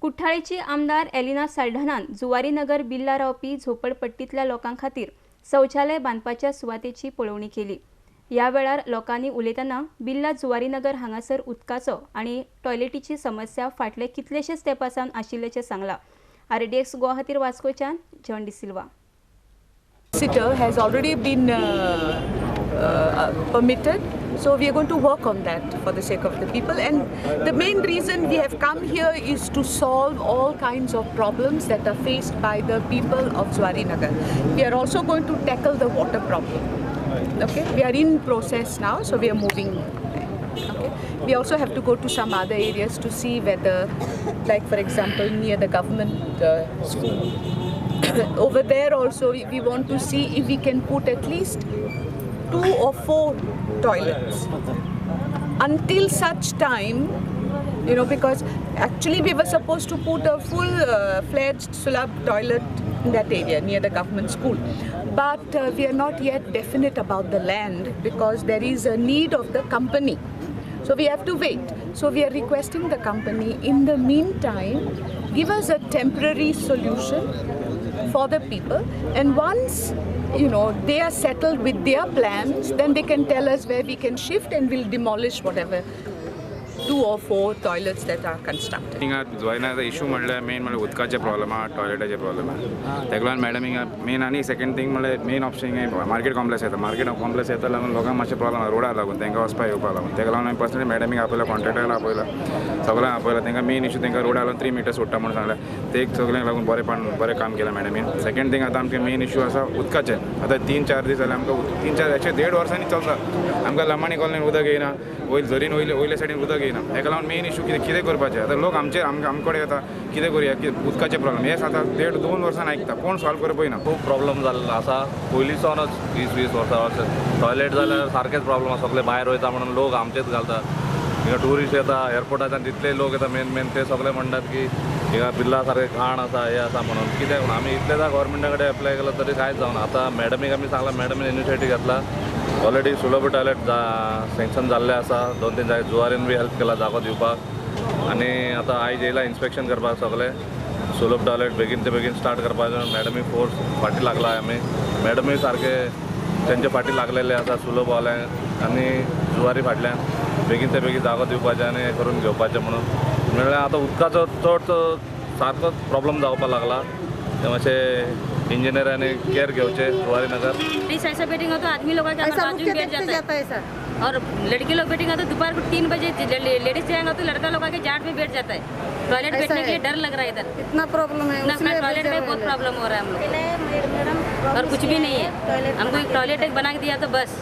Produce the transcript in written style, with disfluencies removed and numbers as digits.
कुठ्ठाळेची आमदार एलिना साल्ढाणान जुवारीनगर बिल्ला रावपी झोपडपट्टीतल्या लोकां खातीर शौचालय बांदपाच्या सुवातेची पळोवणी केली. ह्या वेळार लोकांनी उलयतना बिल्ला जुवारीनगर हांगासर उदकाचो आनी टॉयलेटीची समस्या फाटले कितलेशेच तेंपा सावन आशिल्ल्याचें सांगलां. आरडीएक्स गोवा खातीर वास्कोच्यान John D'Silva. Sitter has already been permitted, so we are going to work on that for the sake of the people. And the main reason we have come here is to solve all kinds of problems that are faced by the people of Zuarinagar. We are also going to tackle the water problem. Okay, we are in process now, so we are moving there. Okay, we also have to go to some other areas to see whether, like for example, near the government school, over there also we want to see if we can put at least 2 or 4 toilets until such time, you know, because actually we were supposed to put a full fledged Sulabh toilet in that area near the government school, but we are not yet definite about the land because there is a need of the company, so we have to wait. So we are requesting the company in the meantime give us a temporary solution for the people, and once, you know, they are settled with their plans, then they can tell us where we can shift and we'll demolish whatever 2 or 4 toilets that are constructed. हिंगा Zuarinagar issue म्हणल्यार main म्हणल्यार उदकाचे problem आहा, टॉयलेटाचे problem आहा. तेका लागून madam हिंगा main आनी सेकंड थिंग म्हणल्यार मेन ऑप्शन हिंगा मार्केट कॉम्प्लेक्स येता. मार्केट कॉम्प्लेक्स येता लागून लोकांक मातशें प्रॉब्लम आहा रोडार लागून, तांकां वचपाक येवपाक लागून. तेका लागून हांवें पर्सनली मॅडमीक आपयला, कॉन्ट्रॅक्टराक आपयला, सगळ्यांक आपयला. तांकां मेन इशू तांकां रोडार लागून 3 मिटर सोडटा म्हणून सांगलें. ते एक सगळ्यांक लागून बरें काम केलां मॅडमीन. सेकंड थिंग आतां आमचें मेन इशू आसा उदकाचें. आतां 3-4 दीस जाले आमकां, 3-4 अशें 1.5 वर्सांनी चलता. आमकां लमाणी कॉलनीन उदक येयना, वयर झरीन वयले सायडीन उदक येयना. हेका लागून मेन इशू कितें करपाचें. आतां लोक आमचे आमचे कडेन येता कितें करुया, उदकाचें प्रॉब्लम हे आतां 1.5-2 वर्सां आयकता, कोण सॉल्व करपा पळयना. खूब प्रॉब्लम जाल्लो आसा पयलींसावनच, 20-20 वर्सां टॉयलेट जाल्यार सारकेच प्रॉब्लम आसा. सगळे भायर वयता म्हणून लोक आमचेच घालता. हिंगा ट्युरिस्ट येता एअरपोर्टाच्यान, तितले लोक येता मेन मेन, ते सगळे म्हणटात की हिंगा बिल्ला सारकें घाण आसा, हें आसा म्हणून. कित्याक म्हणून आमी इतलेदां गव्हर्मेंटा कडेन एप्लाय केला तरी कांयच जावना. आतां मॅडमीक आमी सांगलां, मॅडमीन इनिशिएटीव घेतला. ऑलरेडी सुलभ टॉयलेट सँक्शन जाल्लें आसा 2-3 जागे. जुवारीन बी हेल्प केला जागो दिवपाक. आनी आतां आयज येयला इन्स्पेक्शन करपाक. सगळे सुलभ टॉयलेट बेगीन ते बेगीन स्टार्ट करपाक मॅडमी फोर्स फाटीं लागला. आमी मॅडमी सारके तेंचे फाटीं लागलेले आसा सुलभवाल्यांक आनी जुवारी फाटल्यान बेगीन ते बेगीन जागो दिवपाचें आनी हें करून घेवपाचें म्हणून. म्हणल्यार आतां उदकाचो चड सारकोच प्रॉब्लम जावपाक लागला. ते मातशें इंजिनियरांनी केअर घेवचें जुवारीनगर. ऐसा बैठेंगे तो आदमी लोग बाजू में बैठ जाता है सर, और लड़के लोग बैठेंगे तो दोपहर को 3 बजे लेडीज जाएंगे तो लड़का लोग आके जाट में बैठ जाता है. टॉयलेट बैठने के लिए डर लग रहा है इधर, इतना प्रॉब्लम है. टॉयलेट में बहुत प्रॉब्लम हो रहा है हम लोग, और कुछ भी नहीं है. हमको एक टॉयलेट एक बना के दिया तो बस.